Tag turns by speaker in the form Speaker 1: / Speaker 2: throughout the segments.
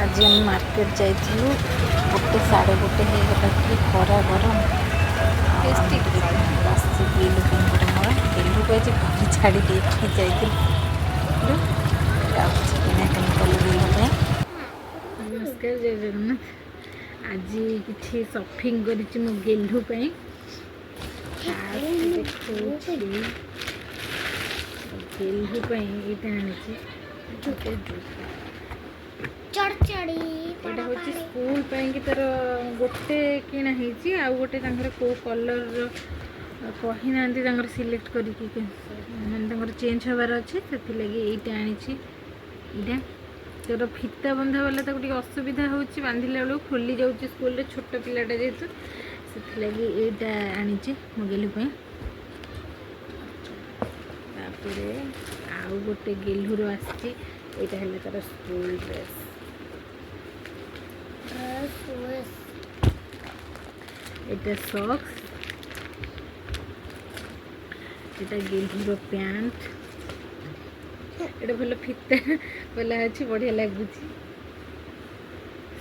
Speaker 1: ଆଜି ଆମେ ମାର୍କେଟ ଯାଇଥିଲୁ। ଗୋଟେ 1:30 ହେଇଗଲା କି ଖରା ଗରମ। ଆଉ ଆମେ ଟିକେ ଲସି ପିଇଲୁ ପିଙ୍କର ମୋର। ଗେଲୁକୁ ଆଜି ଘରେ ଛାଡ଼ି ଦେଇକି ଯାଇଥିଲୁ। ଆଉ କିଛି କିଣାକିଣି କଲୁ ଗେଲୁ ପାଇଁ। ନମସ୍କାର, ଜୟ ଜଗନ୍ନାଥ। ଆଜି କିଛି ସପିଂ କରିଛି ମୁଁ ଗେଲୁ ପାଇଁ। ଫାଷ୍ଟ ଦେଖାଉଛି, ଗେଲୁ ପାଇଁ ଏଇଟା ଆଣିଛି ଗୋଟେ ଜୋତା।
Speaker 2: ଚଡ଼ଚଡ଼ି।
Speaker 1: ଏଇଟା ହେଉଛି ସ୍କୁଲ ପାଇଁକି ତାର ଗୋଟେ କିଣା ହେଇଛି। ଆଉ ଗୋଟେ ତାଙ୍କର କେଉଁ କଲର୍ର କହିନାହାନ୍ତି, ତାଙ୍କର ସିଲେକ୍ଟ କରିକି ମାନେ ତାଙ୍କର ଚେଞ୍ଜ ହେବାର ଅଛି। ସେଥିଲାଗି ଏଇଟା ଆଣିଛି। ଏଇଟା ତାର ଫିତା ବନ୍ଧା ବାଲା, ତାକୁ ଟିକେ ଅସୁବିଧା ହେଉଛି, ବାନ୍ଧିଲା ବେଳକୁ ଖୋଲି ଯାଉଛି ସ୍କୁଲରେ, ଛୋଟ ପିଲାଟା ଯେହେତୁ। ସେଥିଲାଗି ଏଇଟା ଆଣିଛି ମୋ ଗେଲୁ ପାଇଁ। ତାପରେ ଆଉ ଗୋଟେ ଗେଲୁର ଆସିଛି। ଏଇଟା ହେଲା ତାର ସ୍କୁଲ ଡ୍ରେସ୍।
Speaker 2: ଡ୍ରେସ୍।
Speaker 1: ଏଇଟା ସକ୍ସ, ଏଇଟା ଗେଲୁର ପ୍ୟାଣ୍ଟ। ଏଇଟା ଭଲ ଫିତା ବାଲା ଅଛି, ବଢ଼ିଆ ଲାଗୁଛି।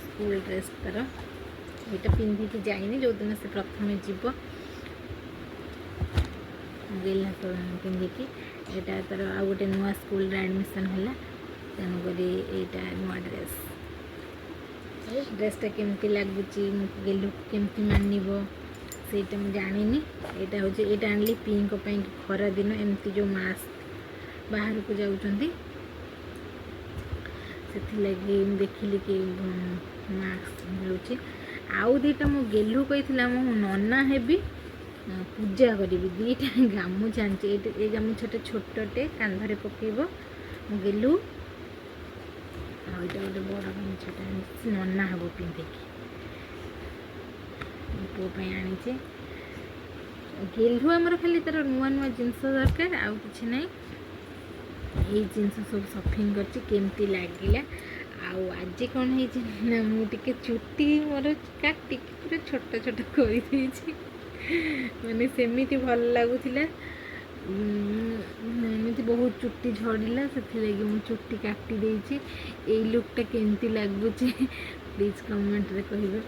Speaker 1: ସ୍କୁଲ ଡ୍ରେସ୍ ତାର। ଏଇଟା ପିନ୍ଧିକି ଯାଇନି, ଯେଉଁଦିନ ସେ ପ୍ରଥମେ ଯିବ ଗେଲା ପିନ୍ଧିକି। ଏଇଟା ତାର ଆଉ ଗୋଟେ ନୂଆ ସ୍କୁଲରେ ଆଡ଼ମିସନ୍ ହେଲା, ତେଣୁକରି ଏଇଟା ନୂଆ ଡ୍ରେସ୍। ଡ୍ରେସ୍ଟା କେମିତି ଲାଗୁଛି, ମୁଁ ଗେଲୁକୁ କେମିତି ମାନିବ ସେଇଟା ମୁଁ ଜାଣିନି। ଏଇଟା ହେଉଛି, ଏଇଟା ଆଣିଲି ପିଙ୍କ ପାଇଁ କି ଖରା ଦିନ ଏମିତି ଯେଉଁ ମାସ୍କ ବାହାରକୁ ଯାଉଛନ୍ତି, ସେଥିଲାଗି ମୁଁ ଦେଖିଲି କି ମାସ୍କ ମିଳୁଛି। ଆଉ ଦୁଇଟା ମୁଁ ଗେଲୁ କହିଥିଲା ମୁଁ ନନା ହେବି, ପୂଜା କରିବି। ଦୁଇଟା ଗାମୁଛା ଆଣିଛି। ଏଇଟା ଏଇ ଗାମୁଛାଟା ଛୋଟଟେ, କାନ୍ଧରେ ପକେଇବ ମୁଁ ଗେଲୁ। ଆଉ ଏଇଟା ଗୋଟେ ବଡ଼ ଗାମୁଛାଟା ଆଣିଛି, ନନା ହେବ ପିନ୍ଧିକି। ମୋ ପୁଅ ପାଇଁ ଆଣିଛି। ଗେଲୁ ଆମର ଖାଲି ତାର ନୂଆ ନୂଆ ଜିନିଷ ଦରକାର, ଆଉ କିଛି ନାହିଁ। ଏଇ ଜିନିଷ ସବୁ ସପିଂ କରିଛି, କେମିତି ଲାଗିଲା? ଆଉ ଆଜି କ'ଣ ହେଇଛି ନା ମୁଁ ଟିକେ ଚୁଟି ମୋର କାଟିକି ପୁରା ଛୋଟ ଛୋଟ କରିଦେଇଛି। ମାନେ ସେମିତି ଭଲ ଲାଗୁଥିଲା। ଏମିତି ବହୁତ ଚୁଟି ଝଡ଼ିଲା, ସେଥିଲାଗି ମୁଁ ଚୁଟି କାଟି ଦେଇଛି। ଏଇ ଲୁକ୍ଟା କେମିତି ଲାଗୁଛି ପ୍ଲିଜ୍ କମେଣ୍ଟରେ କହିବେ।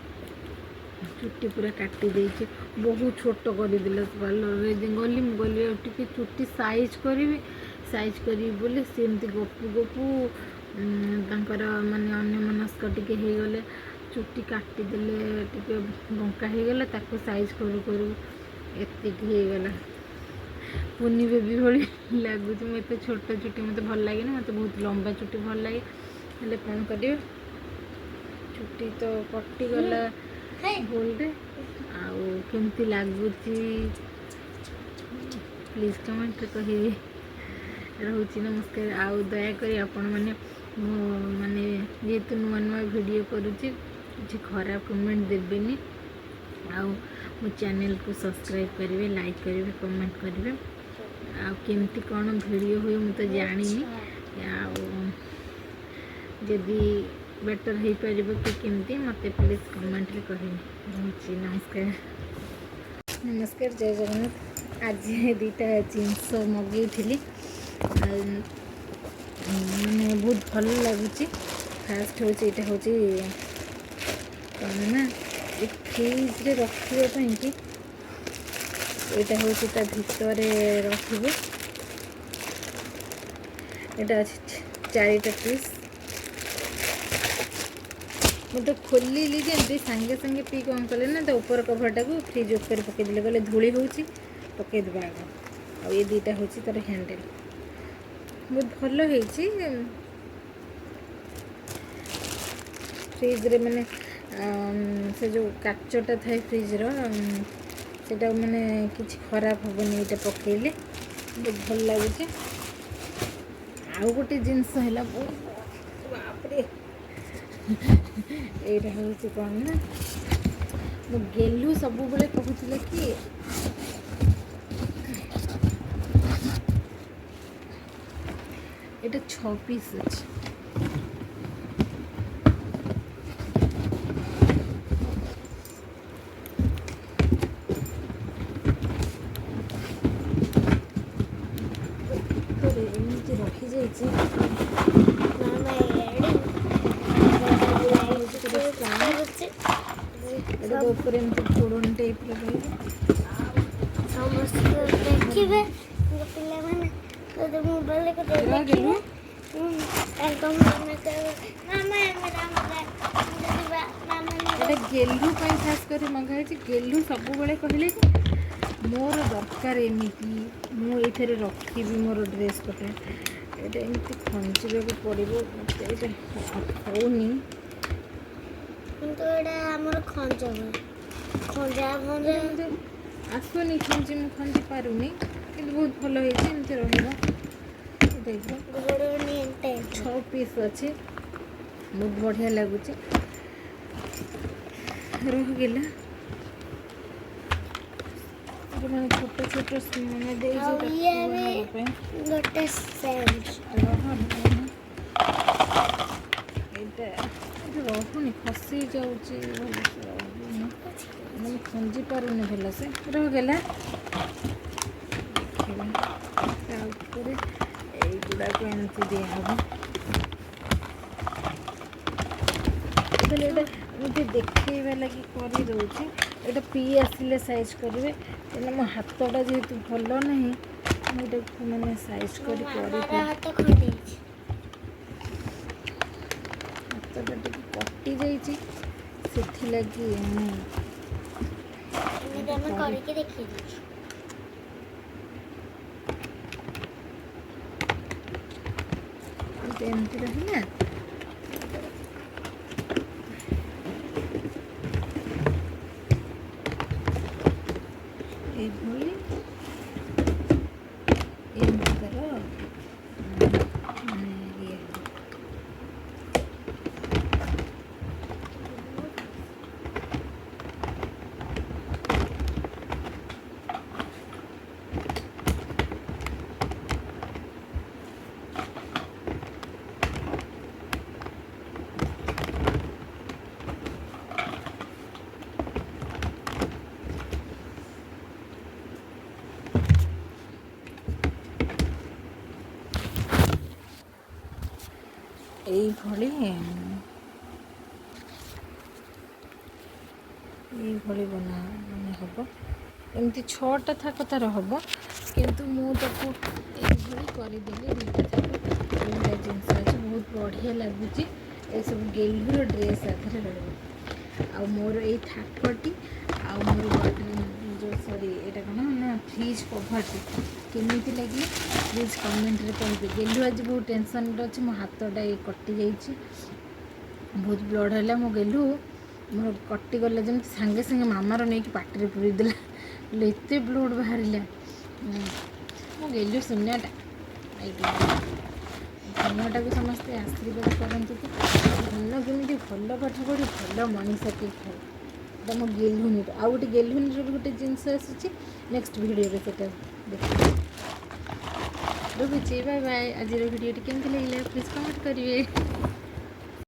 Speaker 1: ଚୁଟି ପୁରା କାଟି ଦେଇଛି, ବହୁତ ଛୋଟ କରିଦେଲା। ପାର୍ଲରରେ ଗଲି, ମୁଁ ଗଲି ଆଉ ଟିକେ ଚୁଟି ସାଇଜ୍ କରିବି, ସାଇଜ୍ କରିବି ବୋଲି ସେ ଏମିତି ଗପୁ ଗପୁ ତାଙ୍କର ମାନେ ଅନ୍ୟମନସ୍କ ଟିକେ ହେଇଗଲେ, ଚୁଟି କାଟିଦେଲେ, ଟିକେ ବଙ୍କା ହେଇଗଲା। ତାକୁ ସାଇଜ୍ କରୁ କରୁ ଏତିକି ହେଇଗଲା। କୁନି ବେବି ଭଳି ଲାଗୁଛି। ମୁଁ ଏତେ ଛୋଟ ଚୁଟି ମୋତେ ଭଲ ଲାଗେନି, ମୋତେ ବହୁତ ଲମ୍ବା ଚୁଟି ଭଲ ଲାଗେ। ହେଲେ କ'ଣ କରିବେ, ଚୁଟି ତ କଟିଗଲା ଭୁଲରେ। ଆଉ କେମିତି ଲାଗୁଛି ପ୍ଲିଜ୍ କମେଣ୍ଟରେ କହିବେ। ରହୁଛି, ନମସ୍କାର। ଆଉ ଦୟାକରି ଆପଣମାନେ, ମୁଁ ମାନେ ଯେହେତୁ ନୂଆ ନୂଆ ଭିଡ଼ିଓ କରୁଛି, କିଛି ଖରାପ କମେଣ୍ଟ ଦେବେନି। ଆଉ ମୋ ଚ୍ୟାନେଲକୁ ସବସ୍କ୍ରାଇବ୍ କରିବେ, ଲାଇକ୍ କରିବେ, କମେଣ୍ଟ କରିବେ। ଆଉ କେମିତି କ'ଣ ଭିଡ଼ିଓ ହୁଏ ମୁଁ ତ ଜାଣିନି, ଆଉ ଯଦି ବେଟର୍ ହେଇପାରିବ କି କେମିତି ମୋତେ ପ୍ଲିଜ୍ କମେଣ୍ଟରେ କହିବେ। ରହୁଛି, ନମସ୍କାର। ନମସ୍କାର, ଜୟ ଜଗନ୍ନାଥ। ଆଜି ଦୁଇଟା ଜିନିଷ ମଗେଇଥିଲି, ଆଉ ମାନେ ବହୁତ ଭଲ ଲାଗୁଛି। ଫାଷ୍ଟ ହେଉଛି ଏଇଟା ହେଉଛି କ'ଣ ନା ଏ ଫ୍ରିଜ୍ରେ ରଖିବା ପାଇଁକି। ଏଇଟା ହେଉଛି ତା ଭିତରେ ରଖିବ। ଏଇଟା ଅଛି ଚାରିଟା ପିସ୍। ମୁଁ ତ ଖୋଲିଲି ଯେମିତି ସାଙ୍ଗେ ସାଙ୍ଗେ ପି କ'ଣ କଲେ ନା ତା ଉପର କଭରଟାକୁ ଫ୍ରିଜ୍ ଉପରେ ପକାଇଦେଲେ, କହିଲେ ଧୂଳି ହେଉଛି, ପକାଇଦେବା ଆଗ। ଆଉ ଏ ଦୁଇଟା ହେଉଛି ତା'ର ହ୍ୟାଣ୍ଡେଲ୍। ବହୁତ ଭଲ ହେଇଛି। ଫ୍ରିଜ୍ରେ ମାନେ ସେ ଯେଉଁ କାଚଟା ଥାଏ ଫ୍ରିଜ୍ର, ସେଇଟା ମାନେ କିଛି ଖରାପ ହେବନି ଏଇଟା ପକାଇଲେ। ବହୁତ ଭଲ ଲାଗୁଛି। ଆଉ ଗୋଟେ ଜିନିଷ ହେଲା, ବହୁତ ବାପରେ, ଏଇଟା ହେଉଛି କ'ଣ ନା ମୋ ଗେଲୁ ସବୁବେଳେ କହୁଥିଲେ କି ଏଇଟା 6 ପିସ୍ ଅଛି। ଭିତରେ ଏମିତି ରହିଯାଇଛି।
Speaker 2: ମାମା, ଏଇଠି।
Speaker 1: ଉପରେ ଏମିତି ଘୋଡ଼ଣୀ ଟାଇପ୍ର ରହିବ।
Speaker 2: ସମସ୍ତେ ଦେଖିବେ, ପିଲାମାନେ ଯଦି ମୋବାଇଲ
Speaker 1: ରହ।
Speaker 2: ଦେଖିବେ, ତାଙ୍କ ମାମା କହିବେ, ମାମା ଏମିତି ଆମର ଯିବା ମାମା।
Speaker 1: ଏଇଟା ଗେଲୁ ପାଇଁ ଖାସ କରି ମଗା ହେଇଛି। ଗେଲୁ ସବୁବେଳେ କହିଲେ କି ମୋର ଦରକାର ଏମିତି, ମୁଁ ଏଇଥିରେ ରଖିବି ମୋର ଡ୍ରେସ୍ ପଟା। ଏଇଟା ଏମିତି ଖଞ୍ଜିବାକୁ ପଡ଼ିବ ମୋତେ, ଏଇଟା ହେଉନି।
Speaker 2: କିନ୍ତୁ ଏଇଟା ଆମର ଖଞ୍ଜା ହୁଏ, ଖଞ୍ଜା ଖଞ୍ଜା।
Speaker 1: ଏମିତି ଆସୁନି ଖଞ୍ଜି, ମୁଁ ଖଞ୍ଜି ପାରୁନି, କିନ୍ତୁ ବହୁତ ଭଲ ହେଇଛି। ଏମିତି ରହିବ ଏ ଟାଇପ୍ର।
Speaker 2: ଘୋଡ଼ଣୀ ଟାଇପ୍ର।
Speaker 1: 6 ପିସ୍ ଅଛି, ବହୁତ ବଢ଼ିଆ ଲାଗୁଛି। ରହିଗଲା ଏଠି ମାନେ ଛୋଟ ଛୋଟ ମାନେ ଦେଇଛି
Speaker 2: ଆଉ
Speaker 1: ତାକୁ
Speaker 2: ଇଏ ବି
Speaker 1: ହେବା ପାଇଁ।
Speaker 2: ଗୋଟେ ସେମ୍।
Speaker 1: ରହ ରହ, ଏଇଟା ଏଇଟା ରହୁନି, ଖସି ଯାଉଛି, ଭଲସେ ରହୁନି, ମାନେ ଖଞ୍ଜି ପାରୁନି ଭଲସେ। ରହିଗଲା, ଦେଖିବା। ତା ଉପରେ ଏଇଗୁଡ଼ାକ ଏମିତି ଦିଆହେବ। ତାହେଲେ ଏଇଟା ଏମିତି ଦେଖେଇବା ଲାଗି କରିଦେଉଛି। ଏଇଟା ପିଇ ଆସିଲେ ସାଇଜ୍ କରିବେ, କାହିଁକିନା ମୋ ହାତଟା ଯେହେତୁ ଭଲ ନାହିଁ, ମୁଁ ଏଇଟାକୁ ମାନେ ସାଇଜ୍
Speaker 2: ମୋ
Speaker 1: କରି
Speaker 2: ମାମାର
Speaker 1: କରିପାରେ
Speaker 2: ହାତ ଖଣ୍ଡେଇଛି।
Speaker 1: ହାତଟା ଟିକେ କଟି ଯାଇଛି, ସେଥିଲାଗି ମୁଁ
Speaker 2: ଏମିତି
Speaker 1: ଏଇଟା
Speaker 2: ଆମେ
Speaker 1: କରି
Speaker 2: କରିକି ଦେଖେଇ ଦେଉଛୁ।
Speaker 1: ଏଇଟା ଏମିତି ରହିଲା। ଏଇଭଳି ଏମିତି ତାର ମାନେ ଇଏ ହେବ। ଏଇଭଳି ଏଇଭଳି ବନା ମାନେ ହେବ। ଏମିତି 6ଟା ଥାକ ତାର ହେବ, କିନ୍ତୁ ମୁଁ ତାକୁ ଏଇଭଳି କରିଦେଲି 2ଟା ଥାକ। ଏଇଭଳିଆ ଜିନିଷ ଅଛି, ବହୁତ ବଢ଼ିଆ ଲାଗୁଛି। ଏସବୁ ଗେଲୁର ଡ୍ରେସ୍ ଆଧିରେ ରହିବ। ଆଉ ମୋର ଏଇ ଥାକଟି ଆଉ ମୋର ଯେଉଁ, ସରି, ଏଇଟା କ'ଣ ନା ଫ୍ରିଜ୍ କଭର୍ଟି କେମିତି ଲାଗିଲା ପ୍ଲିଜ୍ କମେଣ୍ଟରେ କହିବେ। ଗେଲୁ ଆଜି ବହୁତ ଟେନସନ୍ରେ ଅଛି, ମୋ ହାତଟା ଏଇ କଟି ଯାଇଛି, ବହୁତ ବ୍ଲଡ଼ ହେଲା। ମୋ ଗେଲୁ ମୋର କଟିଗଲା ଯେମିତି ସାଙ୍ଗେ ସାଙ୍ଗେ ମାମାର ନେଇକି ପାଟିରେ ପୁରେଇ ଦେଲା, କହିଲେ ଏତେ ବ୍ଲଡ଼ ବାହାରିଲା। ମୋ ଗେଲୁ ସୁନାଟା, ଏଇଟା ଧନଟାକୁ ସମସ୍ତେ ଆଶୀର୍ବାଦ କରନ୍ତୁ କି ଧନ କେମିତି ଭଲ ପାଠ ପଢ଼ି ଭଲ ମଣିଷଟି ହଉ। ଏଇଟା ମୋ ଗେଲୁନିର। ଆଉ ଗୋଟେ ଗେଲୁନିର ବି ଗୋଟେ ଜିନିଷ ଆସୁଛି, ନେକ୍ସଟ ଭିଡ଼ିଓରେ ସେଟା ଦେଖିବେ। ରହୁଛି, ବାଏ ବାଏ। ଆଜିର ଭିଡ଼ିଓଟି କେମିତି ଲାଗିଲା ପ୍ଲିଜ୍ କମେଣ୍ଟ କରିବେ।